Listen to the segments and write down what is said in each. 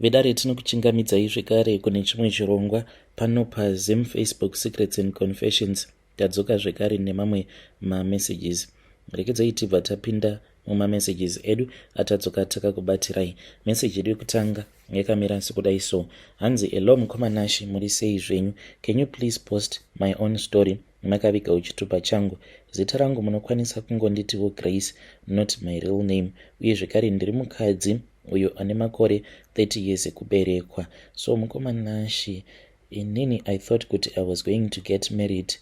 Vedare, tinokuchingamidzai zvekare kune chimwe chirongwa pano paZim Facebook Secrets and Confessions. Tadzoka zvekare nemamwe mamessages. Rekedzai tibva tapinda mumamessages edu atadzoka takakubatirai. Meseji yedu yekutanga yakamira sekudai so. Hanzi, "Hello mukoma Nashi, muri sei zvenyu? Can you please post my own story makavigawo chitupa changu? Zita rangu munokwanisa kungonditiwo Grace, not my real name. Uye zvekare ndiri mukadzi uyo ane makore 30 years ekuberekwa. So mukoma Nashi, inini I thought kuti I was going to get married,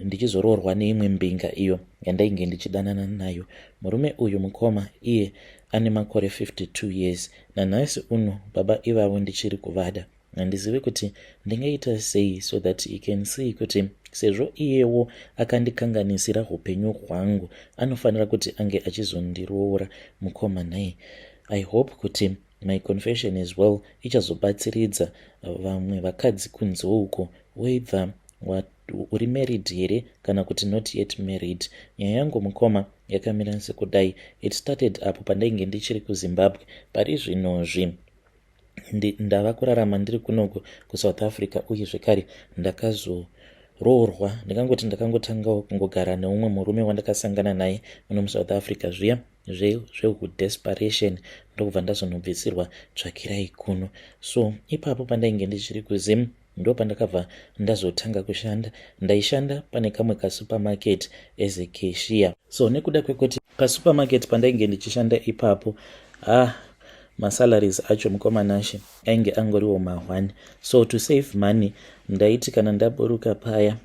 ndichizoroorwa neimwe mbinga iyo yandainge ndichidanana nayo. Murume uyu mukoma, iye ane makore 52 years. Nanhasi uno baba ivavo ndichiri kuvada. Handizivi kuti ndingaita sei so that he can see kuti sezvo iyewo akandikanganisira upenyu hwangu, anofanira kuti ange achizondiroora. Mukoma nhai, I hope kuti my confession as well ichazobatsiridza vamwe vakadzi kunze uko, whether uri married here kana kuti not yet married. Nyaya yangu mukoma yakamira sekudai. It started apo pandainge ndichiri kuZimbabwe. Pari zvinozvi ndava kurarama ndiri kunoku kuSouth Africa, uye zvekare ndakazoroorwa. Ndingangoti ndakangotangawo kungogara neumwe murume wandakasangana naye muno muSouth Africa zviya zvehudesperation, ndokubva ndazonobvisirwa tsvakirai kuno. So ipapo pandainge ndichiri kuZim, ndo pandakabva ndazotanga kushanda. Ndaishanda pane kamwe kasupermarket as a cashier. So nekuda kwekuti pasupermarket pandainge ndichishanda ipapo, ah, masalaries acho mukoma Nashe ainge angoriwo ma1. So to save money, ndaiti kana ndaburuka paya,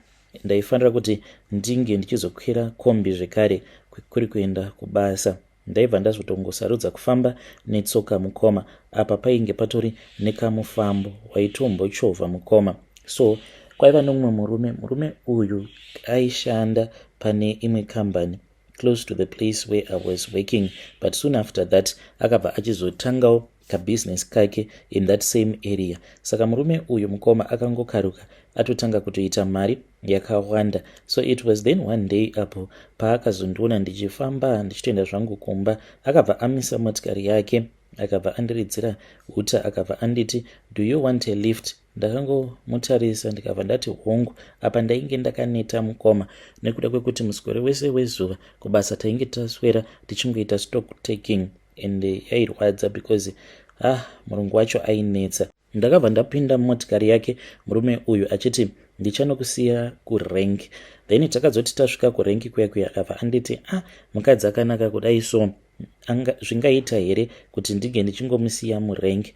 ndaifanira kuti ndinge ndichizokwira kombi zvekare kuri kuenda kubasa. Ndaibva ndazotongosarudza kufamba netsoka mukoma. Apa painge patori nekamufambo waitombochovha mukoma. So kwaiva nomumwe murume. Murume uyu aishanda pane imwe kambani close to the place where I was working, but soon after that akabva achizotangawo kabusiness kake in that same area. Saka murume uyu mukoma akangokaruka atotanga kutoita mari yakawanda. So it was then one day apo paakazondiona ndichifamba ndichitoenda zvangu kumba, akabva amisa motikari yake, akabva andiridzira huta, akabva anditi, 'Do you want a lift?' Ndakangomutarisa, ndikabva ndati hongu. Apa ndainge ndakaneta mukoma, nekuda kwekuti muswere wese wezuva kubasa tainge taswera tichingoita stock taking and yairwadza because, ah, murungu wacho ainetsa. Ndakabva ndapinda mumotikari yake murume uyu achiti, 'Ndichanokusiya kurank.' Then takazoti tasvika kurank kuya kuya, akabva anditi, 'Ah, mukadzi akanaka kudai so, zvingaita here kuti ndinge ndichingomusiya murank?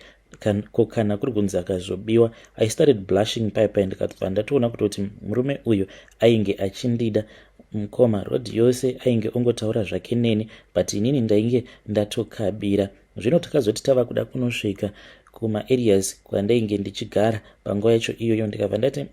Ko kana kuri kunzi akazobiwa?' I started blushing paipai, ndikabva ndatoona kutoti murume uyu ainge achindida mukoma. Road yose ainge ongotaura zvake neni, but inini ndainge ndatokabira. Zvino takazoti tava kuda kunosvika kumaareas kwandainge ndichigara panguva yacho iyoyo, ndikabva ndati,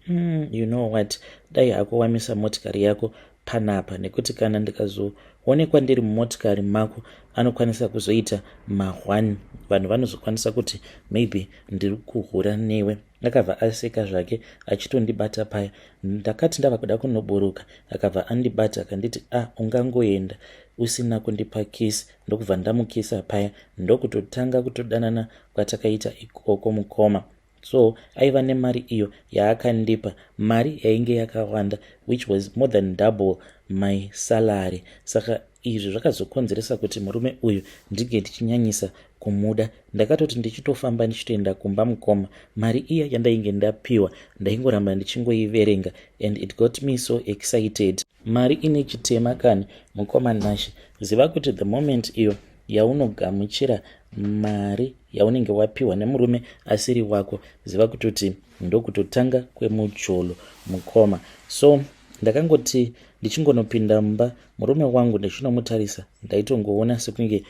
you know what, dai hako wamisa motikari yako panapa, nekuti kana ndikazoonekwa ndiri mumotikari mako, anokwanisa kuzoita ma1, vanhu vanozokwanisa kuti maybe ndiri kuhura newe.' Akabva aseka zvake achitondibata paya. Ndakati ndava kuda kunoburuka, akabva andibata akanditi, 'Ah, ungangoenda usina kundipa kiss?' Ndokubva ndamukisa paya, ndokutotanga kutodanana kwatakaita ikoko mukoma. So aiva nemari iyo yaakandipa, mari yainge yakawanda, which was more than double my salary. Saka izvi zvakazokonzeresa kuti murume uyu ndinge ndichinyanyisa kumuda. Ndakatoti ndichitofamba ndichitoenda kumba mukoma, mari iya yandainge ndapiwa ndaingoramba ndichingoiverenga, and it got me so excited. Mari ine chitema kani mukoma Nashe. Ziva kuti the moment iyo yaunogamuchira mari yaunenge wapiwa nemurume asiri wako, ziva kutoti ndokutotanga kwemujolo mukoma. So ndakangoti ndichingonopinda mumba, murume wangu ndichinomutarisa, ndaitongoona sekunge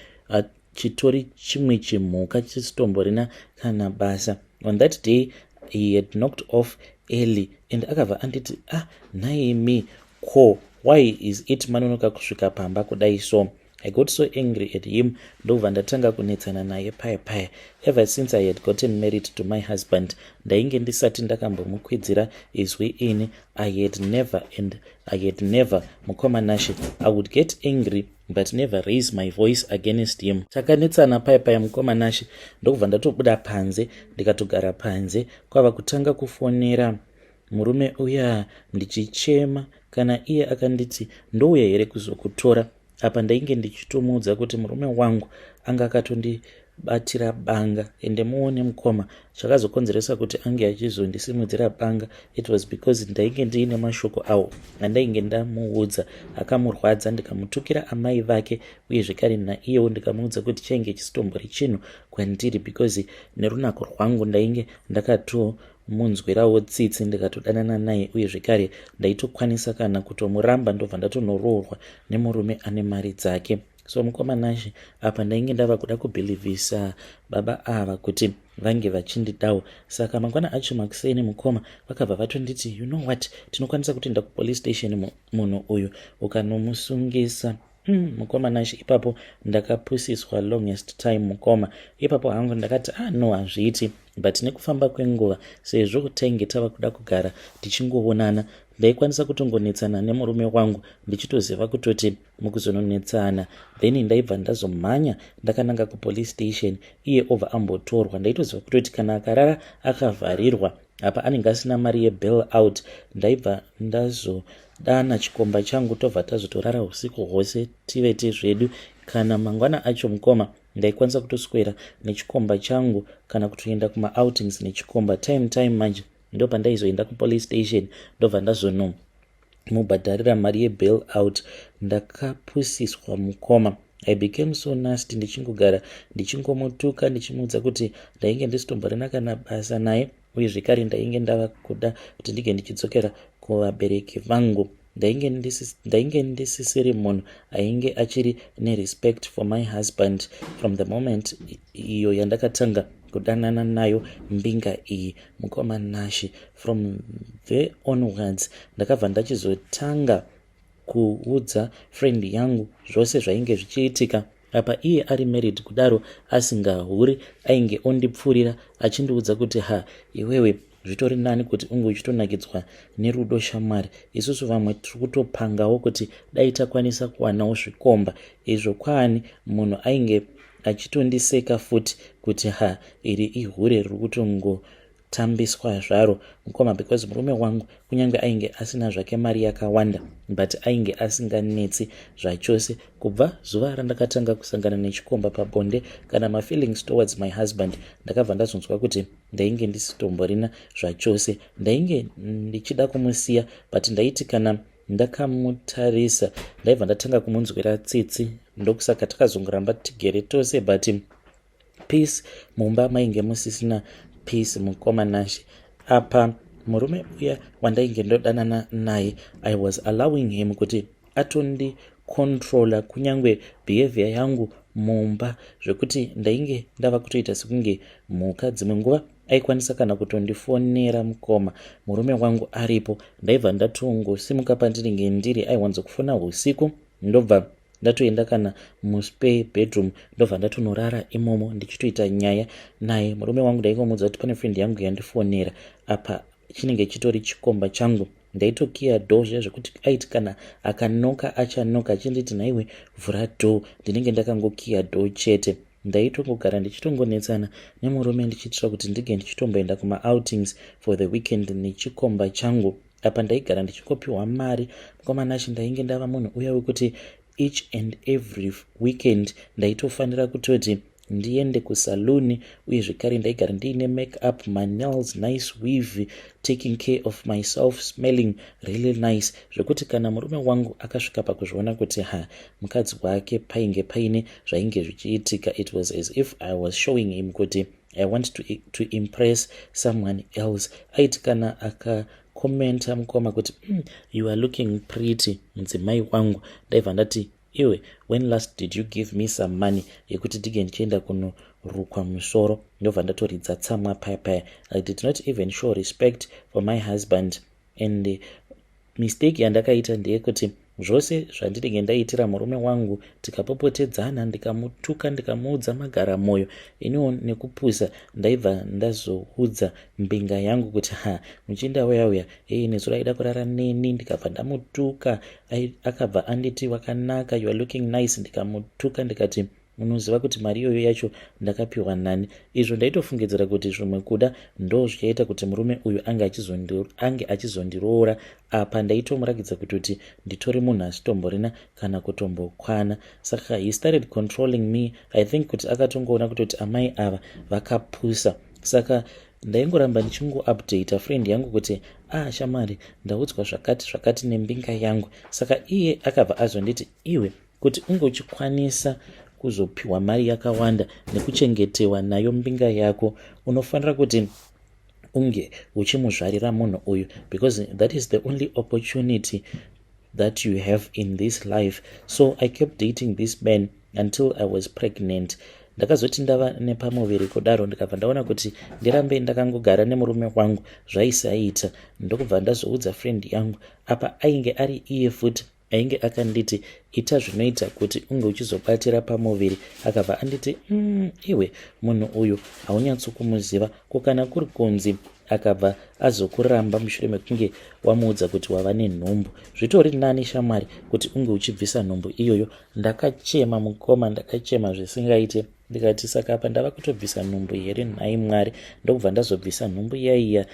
chitori chimwe chimhuka chisitomborina kana basa. On that day he had knocked off early and akabva anditi, 'Ah, nhaimi, ko why is it manonoka kusvika pamba kudai?' So I got so angry at him, ndobva ndatanga kunetsana naye paya paya. Ever since I had gotten married to my husband, ndainge ndisati ndakambomukwidzira izwi ini. I had never and I had never, mukoma Nashe. I would get angry. But never raise my voice against him. Takanetsana paya paya, mukoma Nashe, ndokubva ndatobuda panze, ndikatogara panze, kwava kutanga kufonera murume uya ndichichema. Kana iye akanditi, "Ndouya here kuzokutora?" Apa ndainge ndichitomuudza kuti murume wangu anga akatondibatira banga. Ende muone, mukoma, chakazokonzeresa kuti ange achizondisimudzira banga, it was because ndainge ndiine mashoko awo andainge ndamuudza akamurwadza, ndikamutukira amai vake, uye zvekare naiyewo ndikamuudza kuti chainge chisitombori chinhu kwandiri, because nerunako rwangu ndainge ndakatomunzwirawo tsitsi, ndikatodanana naye, uye zvekare ndaitokwanisa kana kutomuramba, ndobva ndatonoroorwa nemurume ane mari dzake. So mukoma Nashe, apa ndainge ndava kuda kubhilivhisa baba ava kuti vange vachindidawo. Saka mangwana acho makuseni, mukoma, vakabva vatonditi, "You know what, tinokwanisa kutoenda kupolice station, munhu uyu ukanomusungisa." Mukoma Nashe, ipapo ndakapusiswa longest time, mukoma. Ipapo hangu ndakati, "Ah, no, hazviiti." But nekufamba kwenguva, sezvo tainge tava kuda kugara tichingoonana, ndaikwanisa kutongonetsana nemurume wangu, ndichitoziva kutoti mukuzononetsana, then ndaibva ndazomhanya ndakananga kupolice station, iye obva ambotorwa. Ndaitoziva kutoti kana akarara akavharirwa apa, anenge asina mari yebail out. Ndaibva ndazodana chikomba changu, tobva tazotorara usiku hwose, tivete zvedu. Kana mangwana acho, mukoma, ndaikwanisa kutoswera nechikomba changu kana kutoenda kumaoutings nechikomba. Time time manje ndo pandaizoenda kupolice station, ndobva ndazonomubhadharira mari yebail out. Ndakapusiswa, mukoma. I became so nasty, ndichingogara ndichingomutuka, ndichimuudza kuti ndainge ndisitomborina kana basa naye, uye zvekare ndainge ndava kuda kuti ndige ndichidzokera kuvabereki vangu. Ndainge ndisisiri munhu ainge achiri nerespect for my husband from the moment iyo yandakatanga kudanana nayo mbinga iyi. Mukoma Nashe, from there onwards ndakabva ndachizotanga kuudza friend yangu zvose zvainge zvichiitika. Apa iye ari married kudaro, asingahuri, ainge ondipfuurira achindiudza kuti, "Ha, iwewe zvitori nani kuti unge uchitonakidzwa nerudo, shamwari. Isusu vamwe tiri kutopangawo kuti dai takwanisa kuwanawo zvikomba izvo." Kwaani munhu ainge achitondiseka futi kuti, "Ha, iri ihure riri kutongotambiswa zvaro, mukoma," because murume wangu, kunyange ainge asina zvake mari yakawanda, but ainge asinganetsi zvachose. Kubva zuva randakatanga kusangana nechikomba pabonde, kana mafeelings towards my husband ndakabva ndazonzwa kuti ndainge ndisitomborina zvachose. Ndainge ndichida kumusiya, but ndaiti kana ndakamutarisa, ndaibva ndatanga kumunzwira tsitsi. Ndokusaka takazongoramba tigere tose, but peace mumba mainge musisina peace, mukoma Nashe. Apa murume uya wandainge ndodanana naye, I was allowing him kuti atondicontrola kunyange behavior yangu mumba, zvekuti ndainge ndava kutoita sekunge mhuka. Dzimwe nguva aikwanisa kana kutondifonera, mukoma, murume wangu aripo. Ndaibva ndatongosimuka pandinenge ndiri. Aiwanzokufona usiku, ndobva ndatoenda kana muspare bedroom, ndobva ndatonorara imomo, ndichitoita nyaya naye murume wangu. Ndaingomuudza kuti pane friend yangu yandifonera. Apa chinenge chitori chikomba changu. Ndaitokiya door zviya, zvekuti aiti kana akanoka, achanoka achinditi, "Nhaiwe, vhura door," ndinenge ndakangokiya door chete. Ndaitongogara ndichitongonetsana nemurume, ndichiitira kuti ndige ndichitomboenda kumaoutings for the weekend nechikomba changu. Apa ndaigara ndichingopiwa mari, mukoma Nashe. Ndainge ndava munhu uya wekuti each and every weekend ndaitofanira kutoti ndiende kusaluni, uye zvekare ndaigara ndiine make up, manails, nice weave, taking care of myself, smelling really nice, zvekuti kana murume wangu akasvika pakuzviona kuti, ha, mukadzi wake painge paine zvainge zvichiitika, it was as if I was showing him kuti I want to impress someone else. Aiti kana akakomenta, mukoma, kuti, You are looking pretty, mudzimai wangu," ndaibva ndati, "Iwe, when last did you give me some money yekuti tige ndichienda kunorukwa musoro?" Ndobva ndatoridza tsamwa paya paya. I did not even show respect for my husband, and mistake yandakaita ndeyekuti Zvose zvandinenge ndaitira murume wangu, tikapopotedzana, ndikamutuka, ndikamuudza magara moyo, iniwo nekupusa ndaibva ndazoudza mbinga yangu kuti, "Ha, muchinda uya uya, ei, nezuro aida kurara neni, ndikabva ndamutuka. Akabva anditi wakanaka, you are looking nice. Ndikamutuka ndikati, unoziva kuti mari iyoyo yacho ndakapiwa nani?" Izvo ndaitofungidzira kuti zvimwe kuda ndo zvichaita kuti murume uyu ange achizondiroora. Apa ndaitomurakidza kuti nditori munhu asitomborina kana kutombokwana. Saka he started controlling me. I think kuti akatongoona kutoti amai ava vakapusa. Saka ndaingoramba ndichingoupdata friend yangu kuti, "Ah, shamwari, ndaudzwa zvakati zvakati nembinga yangu." Saka iye akabva azonditi, "Iwe, kuti unge uchikwanisa kuzopiwa mari yakawanda nekuchengetewa nayo mbinga yako, unofanira kuti unge uchimuzvarira munhu uyu, because that is the only opportunity that you have in this life." So I kept dating this man until I was pregnant. Ndakazoti ndava nepamuviri kudaro, ndikabva ndaona kuti ndirambe ndakangogara nemurume wangu zvaisaita. Ndokubva ndazoudza friend yangu. Apa ainge ari iye futi ainge akanditi, "Ita zvinoita kuti unge uchizobatira pamuviri." Akabva anditi, iwe, munhu uyu haunyatsokumuziva. Ko kana kuri kunzi akabva azokuramba mushure mekunge wamuudza kuti wava nenhumbu? Zvitori nani, shamwari, kuti unge uchibvisa nhumbu iyoyo." Ndakachema, mukoma, ndakachema zvisingaite. Ndikati, "Saka apa ndava kutobvisa nhumbu here, nhai Mwari?" Ndokubva ndazobvisa nhumbu yaiya.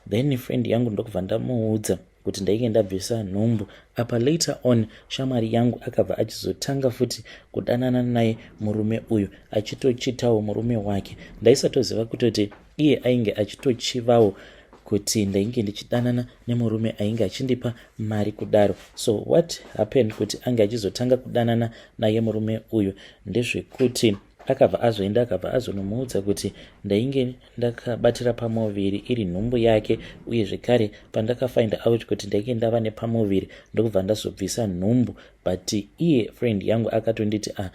Then friend yangu ndokubva ndamuudza kuti ndainge ndabvisa nhumbu. Apa later on shamwari yangu akabva achizotanga futi kudanana naye murume uyu, achitochitawo murume wake. Ndaisatoziva kutoti iye ainge achitochivawo kuti ndainge ndichidanana nemurume ainge achindipa mari kudaro. So what happened kuti ange achizotanga kudanana naye murume uyu ndezvekuti akabva azoenda, akabva azonomuudza kuti ndainge ndakabatira pamuviri iri nhumbu yake. Uye zvekare pandakafind out kuti ndainge ndava nepamuviri, ndokubva ndazobvisa nhumbu. But iye friend yangu akatonditi, "Ah,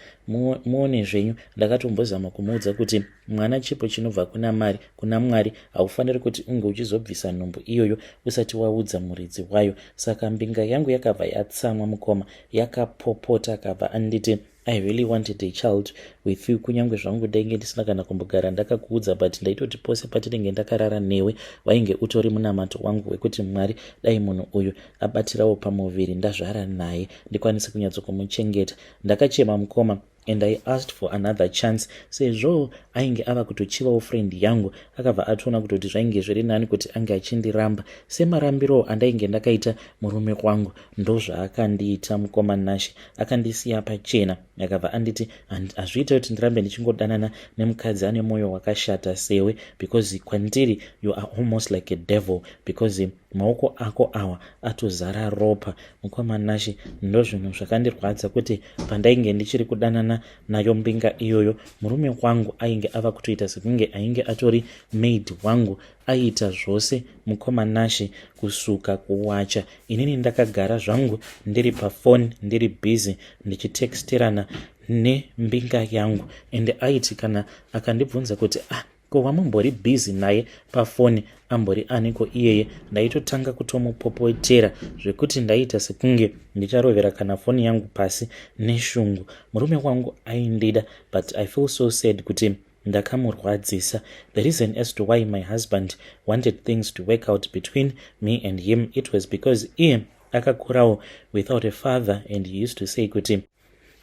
muone zvenyu, ndakatombozama kumuudza kuti mwana chipo chinobva kuna mari kuna Mwari. Haufaniri kuti unge uchizobvisa nhumbu iyoyo usati waudza muridzi wayo." Saka mbinga yangu yakabva yatsamwa, mukoma, yakapopota. Akabva anditi, "I really wanted a child with you. Kunyange zvangu ndainge ndisina kana kumbogara ndakakuudza, but ndaitoti pose patinenge ndakarara newe, wainge utori munamato wangu wekuti Mwari, dai munhu uyu abatirawo pamuviri, ndazvara naye, ndikwanise kunyatsokumuchengeta." Ndakachema, mukoma, and I asked for another chance. Sezvo ainge ava kutochivawo friend yangu, akabva atoona kutoti zvainge zviri nani kuti ange achindiramba. Semarambiro andainge ndakaita murume wangu, ndozvaakandiita, mukoma Nashe. Akandisiya pachena. Akabva anditi, "Hazviite kuti ndirambe ndichingodanana nemukadzi ane mwoyo wakashata sewe, because kwandiri you are almost like a devil, because maoko ako awa atozara ropa." Mukoma Nashe, ndozvinhu zvakandirwadza kuti pandainge ndichiri kudanana nayo mbinga iyoyo, murume wangu ainge ava kutoita sekunge ainge atori maid wangu. Aiita zvose, mukoma Nashe, kusuka, kuwacha. Inini ndakagara zvangu ndiri pafoni, ndiri busy ndichitexterana nembinga yangu. Ende aiti kana akandibvunza kuti, "Ah, ko wamumbori busy naye pafoni ambori aniko iyeye?" ndaitotanga kutomupopotera zvekuti ndaiita sekunge ndicharovera kana foni yangu pasi neshungu. Murume wangu aindida, but I feel so sad kuti ndakamurwadzisa. The reason as to why my husband wanted things to work out between me and him, it was because iye akakurawo without a father, and he used to say kuti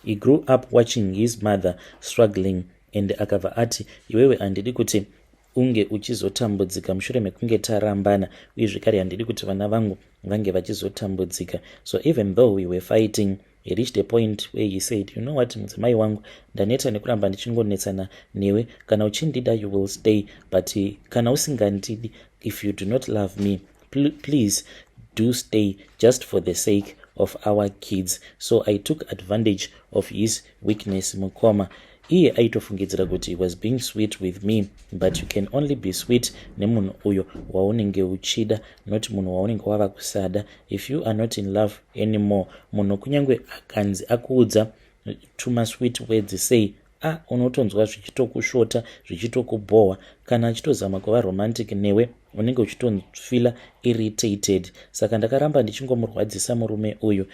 he grew up watching his mother struggling, and akabva ati, "Iwewe handidi kuti unge uchizotambudzika mushure mekunge tarambana, uye zvekare handidi kuti vana vangu vange vachizotambudzika." So even though we were fighting, he reached a point where he said, "You know what, mudzimai wangu, ndaneta nekuramba ndichingonetsana newe. Kana uchindida, you will stay, but kana usingandidi, if you do not love me, please do stay just for the sake of our kids." So I took advantage of his weakness, mukoma. Iye aitofungidzira kuti he was being sweet with me, but you can only be sweet nemunhu uyo waunenge uchida, not munhu waunenge wava kusada. If you are not in love anymore, munhu kunyange akanzi akuudza tumasweet words sei, a unotonzwa zvichitokushota, zvichitokubhohwa. Kana achitozama kuva romantic newe, unenge uchitofeela irritated. Saka ndakaramba ndichingomurwadzisa murume uyu.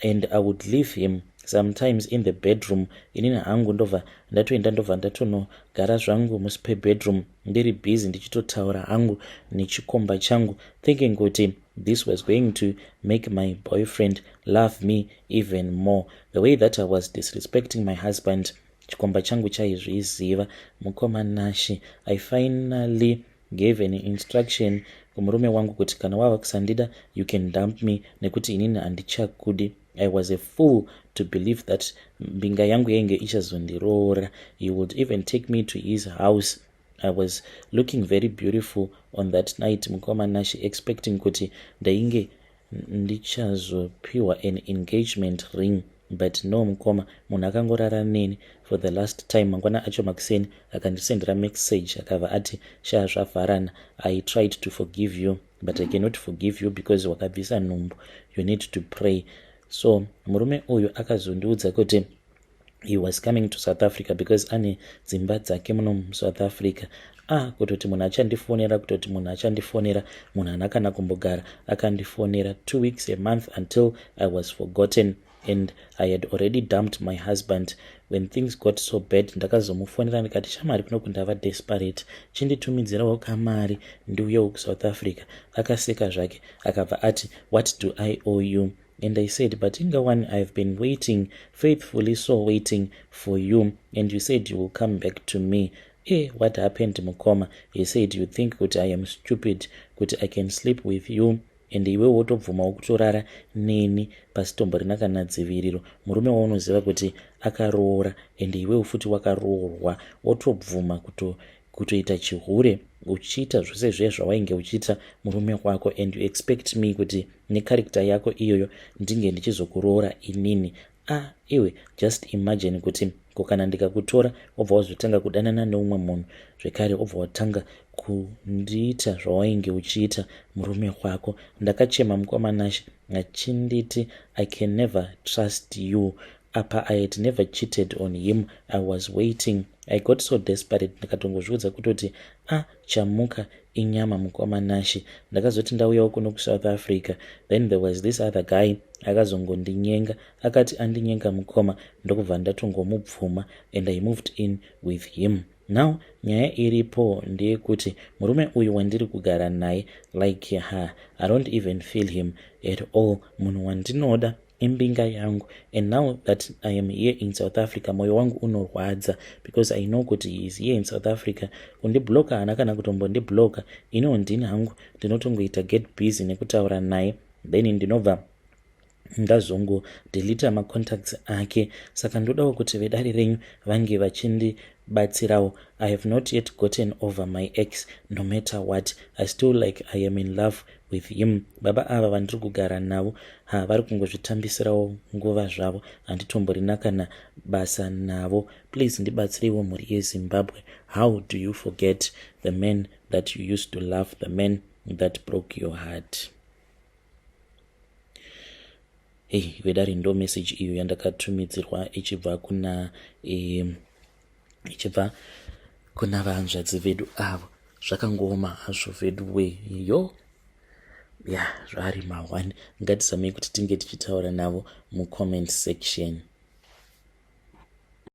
And I would leave him sometimes in the bedroom. Inini hangu ndobva ndatoenda, ndobva ndatonogara zvangu muspare bedroom, ndiri busy ndichitotaura hangu nechikomba changu, thinking kuti this was going to make my boyfriend love me even more. The way that I was disrespecting my husband, chikomba changu chaizviziva. Mukoma Nashe, I finally gave an instruction kumurume wangu kuti kana wava kusandida, you can dump me, nekuti inini handichakudi. I was a fool to believe that mbinga yangu yainge ichazondiroora. He would even take me to his house. I was looking very beautiful on that night, mukoma Nashe, expecting kuti ndainge ndichazopiwa an engagement ring, but no, mukoma, munhu akangorara neni for the last time. Mangwana acho makuseni akandisendera message, akabva ati, "Sha, zvavharana. I tried to forgive you, but I cannot forgive you because wakabvisa nhumbu. You need to pray." So murume uyu akazondiudza kuti he was coming to South Africa because ane dzimba dzake muno muSouth Africa. Ah, kutoti munhu achandifonera, kutoti munhu achandifonera, munhu haana kana kumbogara akandifonera 2 weeks, a month, until I was forgotten and I had already dumped my husband. When things got so bad, ndakazomufonera ndikati, "Shamari, kunoku ndava desperate, chinditumidzirawo kamari ndiuyewo kuSouth Africa." Akaseka zvake, akabva ati, "What do I owe you?" And I said, "But inga one, I've been waiting faithfully, so waiting for you, and you said you will come back to me." What happened, mukoma? He said, "You think kuti I am stupid, kuti I can sleep with you and iwe wotobvumawo kutorara neni pasitomborina kana dziviriro? Murume waunoziva kuti akaroora and iwewo futi wakaroorwa, wotobvuma kutoita chihure, uchiita zvose zviye zvawainge uchiita murume wako, and you expect me kuti necharacter yako iyoyo ndinge ndichizokuroora inini? Ah, iwe, just imagine kuti ko kana ndikakutora, wobva wazotanga kudanana neumwe munhu zvekare, wobva watanga kundiita zvawainge uchiita murume wako." Ndakachema, mukoma Nashe, achinditi I can never trust you. Apa I had never cheated on him. I was waiting. I got so desperate, ndikatongozviudza kutoti, "A ah, chamuka inyama." Mukoma Nashe, ndakazoti ndauyawo kuno kuSouth Africa, then there was this other guy akazongondinyenga. Akati andinyenga, mukoma, ndokubva ndatongomubvuma and I moved in with him. Now nyaya iripo ndeyekuti murume uyu wandiri kugara naye, like, ha, I don't even feel him at all. Munhu wandinoda imbinga yangu, and now that I am here in South Africa, mwoyo wangu unorwadza because I know kuti he is here in South Africa. Kundibloka haana kana kutombondibloka. Iniwo ndini hangu ndinotongoita get busy nekutaura naye, then ndinobva ndazongodelita macontacts ake. Saka ndodawo kuti vedare renyu vange vachindibatsirawo. I have not yet gotten over my ex. No matter what, I still, like, I am in love with him. Baba ava vandiri kugara navo, ha, vari kungozvitambisirawo nguva zvavo, handitomborina kana basa navo. Please ndibatsireiwo, mhuri yeZimbabwe. How do you forget the man that you used to love, the man that broke your heart? Hei, vedare, ndo message iyo yandakatumidzirwa ichibva kuna vanzvadzi vedu avo. Zvakangooma hazvo vedu we. Yo ya, zvari ma1. Ngatizamei kuti tinge tichitaura navo mucomment section.